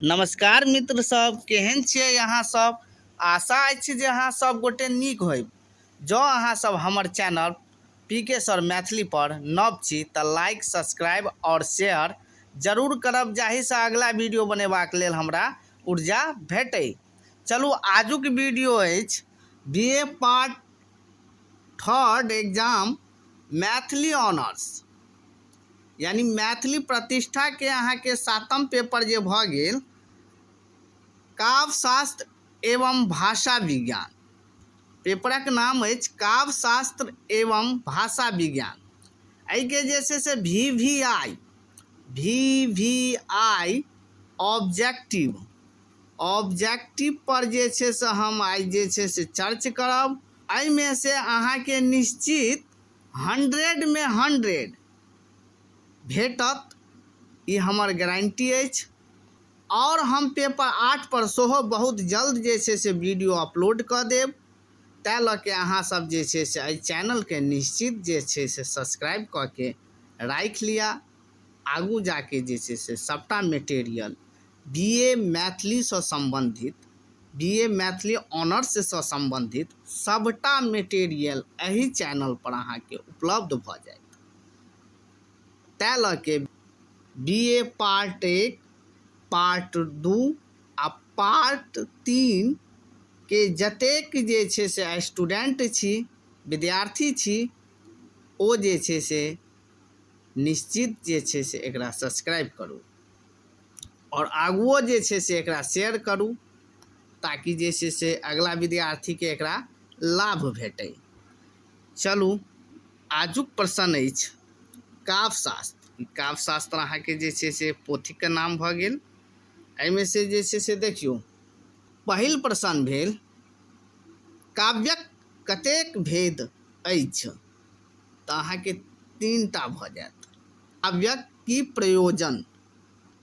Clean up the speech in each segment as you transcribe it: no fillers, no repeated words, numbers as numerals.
नमस्कार मित्र सब, केहन छियै अहाँ सब? आशा अछि जे अहाँ सब गोटे नीक होयब। जँ अहाँ सब हमर चैनल पी के सर मैथिली पर नव छी तऽ लाइक, सब्सक्राइब और शेयर जरूर करब, जाहिसँ अगला वीडियो बनेबाक लेल हमरा ऊर्जा भेटै। चलू, आजुक वीडियो अछि B A part third exam Maithili honours, यानी मैथिली प्रतिष्ठाके अहाँके सातम पेपर जे भऽ गेल, काव्यशास्त्र एवं भाषा विज्ञान। पेपरक नाम अछि काव्यशास्त्र एवं भाषा विज्ञान। एहिके जे छै से V V I objective objective पर जे छै से हम आइ जे छै से चर्च करब। एहिमे से अहाँके निश्चित 100मे 100 भेटत, ई हमर गारंटी अछि। आओर हम पेपर 8 पर सेहो बहुत जल्द जे छै से वीडियो अपलोड कऽ देब। ताहि लऽ के अहाँ सब जे छै से एहि चैनलके निश्चित जे छै से सब्सक्राइब कऽ के राखि लिअ। आगू जाके जे छै से सबटा मेटेरियल बी ए मैथिलीसँ सम्बन्धित, बी ए मैथिली ऑनर्ससँ सम्बन्धित सबटा मेटेरियल एहि चैनलपर अहाँके उपलब्ध भऽ जायत। ताहि लऽ के बी ए पार्ट 1, पार्ट 2 आ पार्ट 3 के जतेक जे छै से स्टूडेंट छी, विद्यार्थी छी, ओ जे छै से निश्चित जे छै से एकरा सब्सक्राइब करू आओर आगुओ जे छै से एकरा शेयर करू, ताकि जे छै से अगला विद्यार्थीके एकरा लाभ भेटै। चलू, आजुक प्रश्न अछि काव्यशास्त्र। ई काव्यशास्त्र अहाँके जे छै से पोथीके नाम भऽ गेल। एहिमे से जे छै से देखियौ, पहिल प्रश्न भेल, काव्यक कतेक भेद अछि? तऽ अहाँके 3टा भऽ जायत। काव्यक की प्रयोजन?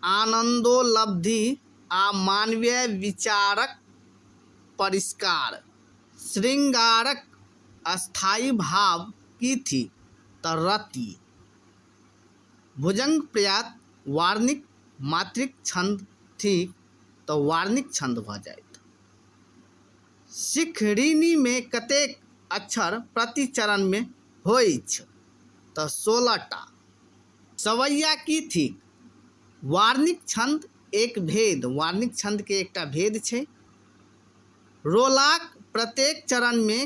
आनन्दोलब्धि आ मानवीय विचारक परिष्कार। श्रृंगारक स्थायी भाव की थिक? तऽ रति। भुजंग प्रयात वार्णिक मात्रिक छंद थिक? तऽ वार्णिक छंद भऽ जायत। शिखरिणीमे कतेक अक्षर प्रति चरणमे होइछ? तऽ 16टा। सवैया की थिक? वार्णिक छंद एक भेद, वार्णिक छंदके एकटा भेद छै। रोलाक प्रत्येक चरणमे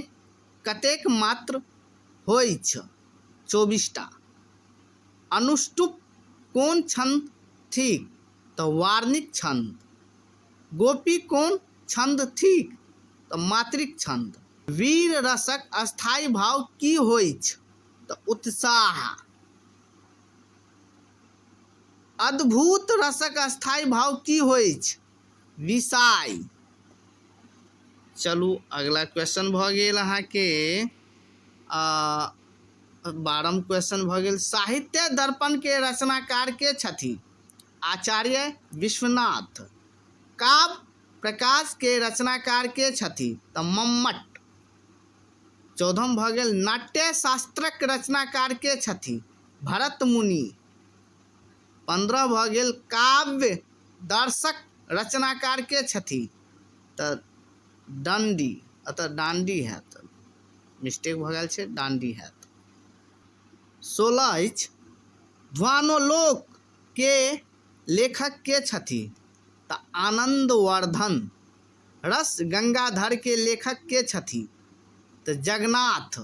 कतेक मात्र होइछ? 24टा। अनुष्टुप कोन छंद थिक? तऽ वार्णिक छंद। गोपी कोन छंद थिक? तऽ मात्रिक छंद। वीर रसक स्थायी भाव की होइछ? तऽ उत्साह। अद्भुत रसक स्थायी भाव की होइछ? विषाय। चलू, अगला क्वेश्चन भऽ गेल अहाँके 12म क्वेश्चन भऽ गेल, साहित्य दर्पण के रचनाकार के छथि? आचार्य विश्वनाथ। काव्य प्रकाश के रचनाकार के छथि? तऽ मम्मट। 14म भऽ गेल, नाट्य शास्त्रक रचनाकार के छथि? भरत मुनि। 15 भऽ गेल, काव्य दर्शक रचनाकार के छथि? तऽ दण्डी, एतऽ डांडी हैत, मिस्टेक भऽ गेल छै, डांडी हैत। 16 अछि, ध्वानोलोक के लेखक के छथि? तऽ आनन्दवर्धन। रस गंगाधर के लेखक के छथि? तऽ जगन्नाथ।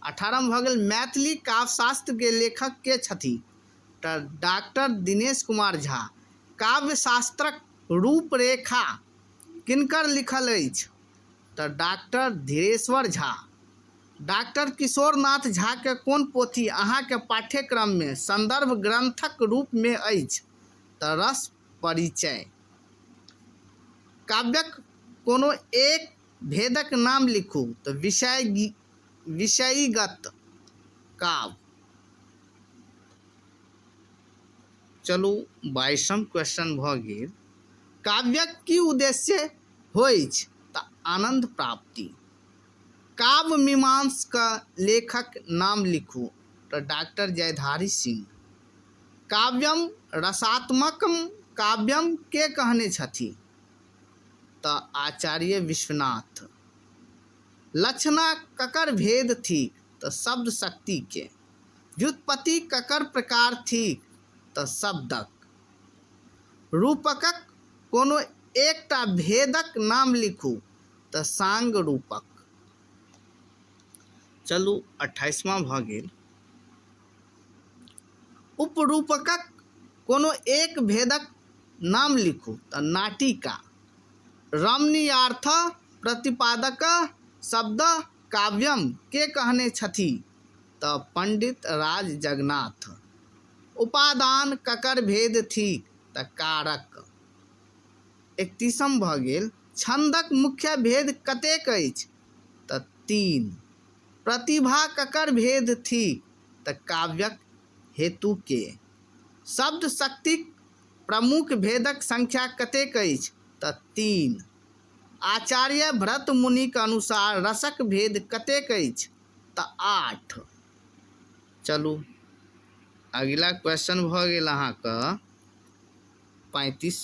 18म भऽ गेल, मैथिली काव्यशास्त्र के लेखक के छथि? तऽ डॉक्टर दिनेश कुमार झा। काव्यशास्त्रक रूपरेखा किनकर लिखल अछि? तऽ डॉक्टर धीरेश्वर झा। डॉक्टर किशोरनाथ झा के कोन पोथी अहाँके पाठ्यक्रममे संदर्भ ग्रंथक रूपमे अछि? तऽ रस परिचय। काव्यक कोनो एक भेदक नाम लिखू। तऽ विषय विषयगत काव्य। चलू, 22म क्वेश्चन भऽ गेल, काव्यक की उद्देश्य होइछ? तऽ आनंद प्राप्ति। काव्य मीमांस क लेखक नाम लिखू। तऽ डॉक्टर जयधारी सिंह। काव्यम रसात्मकम काव्यम के कहने छथि? तऽ आचार्य विश्वनाथ। लक्षणा ककर भेद थिक? तऽ शब्द शक्ति के। व्युत्पत्ति ककर प्रकार थिक? तऽ शब्दक। रूपकक कोनो एकटा भेदक नाम लिखू। तऽ सांग रूपक। चलू 28वां भऽ गेल। उपरूपकक कोनो एक भेदक नाम लिखू। तऽ नाटिका। रमणीयार्थ प्रतिपादक शब्द काव्यम के कहने छथि? तऽ पंडित राज जगन्नाथ। उपादान ककर भेद थिक? तऽ कारक। 31म भऽ गेल। छन्दक मुख्य भेद कतेक अछि? तऽ 3। प्रतिभा ककर भेद थिक? तऽ काव्यक हेतु के। शब्द शक्तिक प्रमुख भेदक संख्या कतेक अछि? तऽ 3। आचार्य भरत मुनिक अनुसार रसक भेद कतेक अछि? तऽ 8। चलू अगिला क्वेश्चन भऽ गेल अहाँके 35।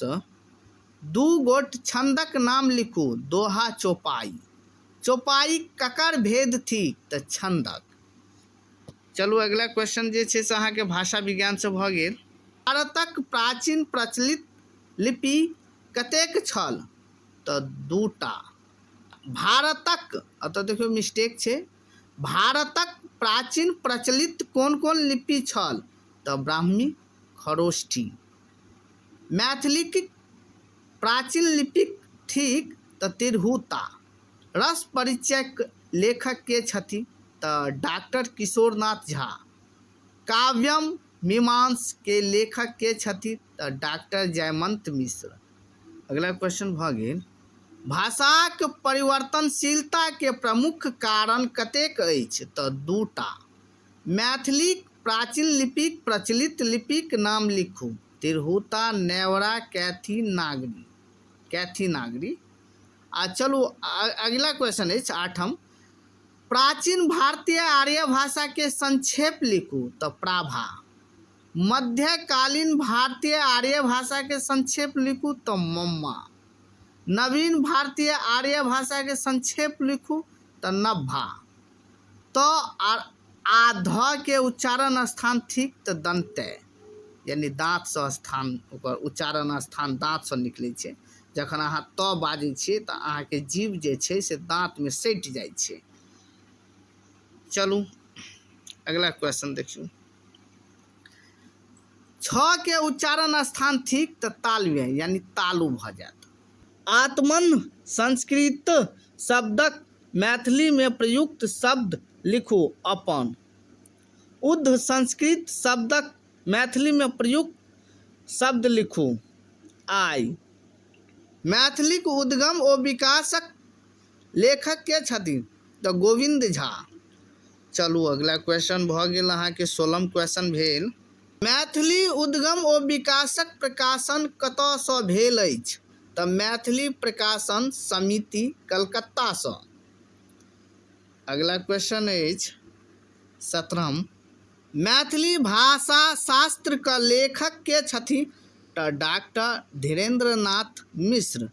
2 गोट छन्दक नाम लिखू। दोहा, चौपाई। चौपाई ककर भेद थिक? तऽ छन्दक। चलू अगिला क्वेश्चन जे छै से अहाँके भाषा विज्ञानसँ भऽ गेल। भारतक प्राचीन प्रचलित लिपि कतेक छल? तऽ 2टा। भारतक, एतऽ देखियौ मिस्टेक छै, भारतक प्राचीन प्रचलित कोन कोन लिपि छल? तऽ ब्राह्मी, खरोष्ठी। मैथिलीक प्राचीन लिपिक थिक? तऽ तिरहुता। रस परिचयक लेखक के छथि? तऽ डॉक्टर किशोरनाथ झा। काव्यम मीमांस के लेखक के छथि? तऽ डॉक्टर जयमंत मिश्र। अगला क्वेश्चन भऽ गेल, भाषाक परिवर्तनशीलता के प्रमुख कारण कतेक अछि? तऽ 2टा। मैथिलीक प्राचीन लिपिक प्रचलित लिपिक नाम लिखू। तिरहुता, नेवरा, कैथी, नागरी। कैथी नागरी। आ चलू अगिला क्वेश्चन अछि 8म। प्राचीन भारतीय आर्य भाषा के संक्षेप लिखू। तऽ प्राभा। मध्यकालीन भारतीय आर्य भाषा के संक्षेप लिखू। तऽ मम्मा। नवीन भारतीय आर्य भाषा के संक्षेप लिखू। तऽ नभा। त आर आ ध के उच्चारण स्थान थिक? तऽ दन्ते, यानी दाँतसँ स्थान, ओकर उच्चारण स्थान दाँतसँ निकलै छै। जखन अहाँ त बाजै छियै तऽ अहाँके जीभ जे छै से दाँतमे सटि जाइ छै। चलू अगिला क्वेश्चन देखियौ। छ के उच्चारण स्थान थिक? तऽ तालव्य, यानी तालु भऽ जायत। आत्मन संस्कृत शब्दक मैथिलीमे प्रयुक्त शब्द लिखू। अपन। उद्ध संस्कृत शब्दक मैथिलीमे प्रयुक्त शब्द लिखू। आइ। मैथिलीक उद्गम ओ विकासक लेखक के छथि? तऽ गोविन्द झा। चलू अगिला क्वेश्चन भऽ गेल अहाँके 16म क्वेश्चन भेल। मैथिली उद्गम ओ विकासक प्रकाशन कतऽसँ भेल अछि? तऽ मैथिली प्रकाशन समिति कलकत्तासँ। अगिला क्वेश्चन अछि 17म। मैथिली भाषा शास्त्रक लेखक के छथि? तऽ डॉक्टर धीरेन्द्र नाथ मिश्र।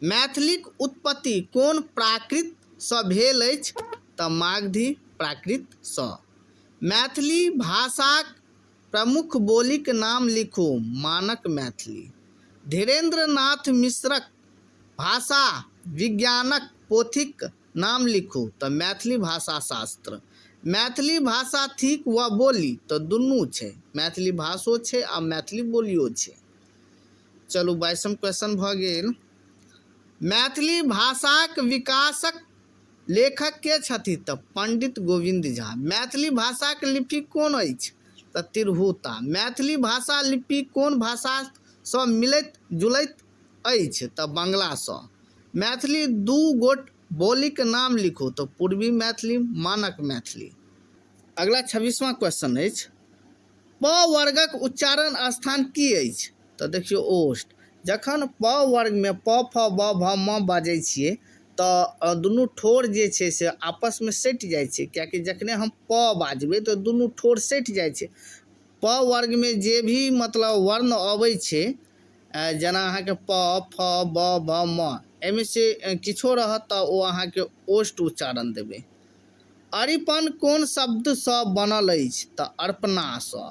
मैथिलीक उत्पत्ति कोन प्राकृतसँ भेल अछि? तऽ मागधी प्राकृतसँ। मैथिली भाषाक प्रमुख बोलीक नाम लिखू। मानक मैथिली। धीरेन्द्र नाथ मिश्रक भाषा विज्ञानक पोथीक नाम लिखू। तऽ मैथिली भाषा शास्त्र। मैथिली भाषा थिक वा बोली? तऽ दुनू छै, मैथिली भाषो छै आ मैथिली बोलियो छै। चलू 22म क्वेश्चन भऽ गेल। मैथिली भाषाक विकासक लेखक के छथि? तऽ पंडित गोविन्द झा। मैथिली भाषाक लिपि कोन अछि? तऽ तिरहुता। मैथिली भाषा लिपि कोन भाषासँ मिलैत जुलैत अछि? तऽ बंगलासँ। मैथिली 2 गोट बोलीक नाम लिखू। तऽ पूर्वी मैथिली, मानक मैथिली। अगला 26वां क्वेश्चन अछि, प वर्गक उच्चारण स्थान की अछि? तऽ देखियौ ओष्ठ। जखन प वर्गमे प फ ब भ म बाजै छियै तऽ दुनू ठोर जे छै से आपसमे सटि जाइ छै, कियाकि जखने हम प बाजबै तऽ दुनू ठोर सटि जाइ छै। प वर्गमे जे भी मतलब वर्ण अबै छै, जेना अहाँके प, फ, ब, भ, म, एहिमे से किछो रहत तऽ ओ अहाँके ओष्ठ उच्चारण देबै। अरिपन कोन शब्दसँ बनल अछि? तऽ अर्पणासँ।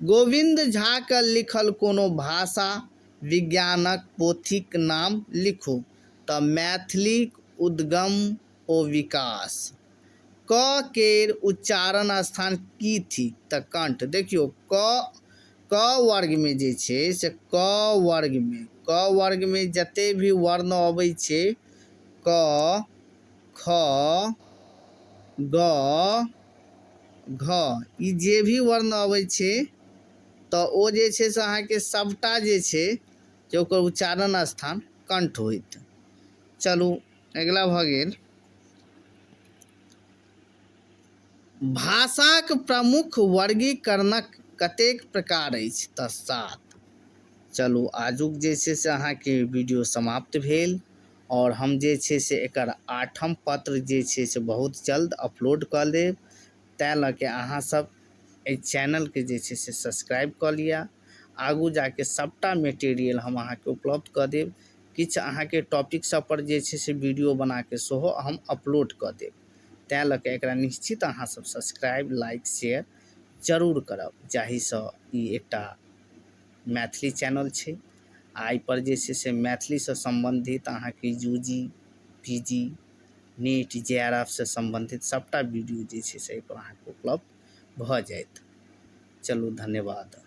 गोविन्द झाके लिखल कोनो भाषा विज्ञानक पोथीक नाम लिखू। तऽ मैथिलीक उद्गम ओ विकास। क केर उच्चारण स्थान की थिक? तऽ कंठ। देखियौ, क क वर्गमे जे छै से क वर्गमे, क वर्गमे जते भी वर्ण अबै छै, क, ख, ग, घ, ई जे भी वर्ण अबै छै तऽ ओ जे छै से अहाँके सभटा जे छै जे ओकर उच्चारण स्थान कंठ होइत। चलू, अगिला भऽ गेल भाषाक प्रमुख वर्गीकरणक कतेक प्रकार अछि? तऽ 7। चलू, आजुक जे छै से अहाँके वीडियो समाप्त भेल आओर हम जे छै से एकर 8म पत्र जे छै से बहुत जल्द अपलोड कऽ लेब। तैँ लऽ के अहाँ सब एहि चैनलके जे छै से सब्सक्राइब कऽ लिअ। आगू जाके सभटा मटेरियल हम अहाँके उपलब्ध कऽ देब। किछु अहाँके टॉपिक सब पर जे छै से वीडियो बनाके सेहो हम अपलोड कऽ देब। तैँ लऽ के एकरा निश्चित अहाँ सब सब्सक्राइब, लाइक, शेयर जरूर करब, जाहिसँ ई एकटा मैथिली चैनल छै आ एहिपर जे छै से मैथिलीसँ सम्बन्धित अहाँके U G, P G, NET, J R F से सम्बन्धित सभटा वीडियो जे छै से एहिपर अहाँके उपलब्ध भऽ जायत। चलू, धन्यवाद।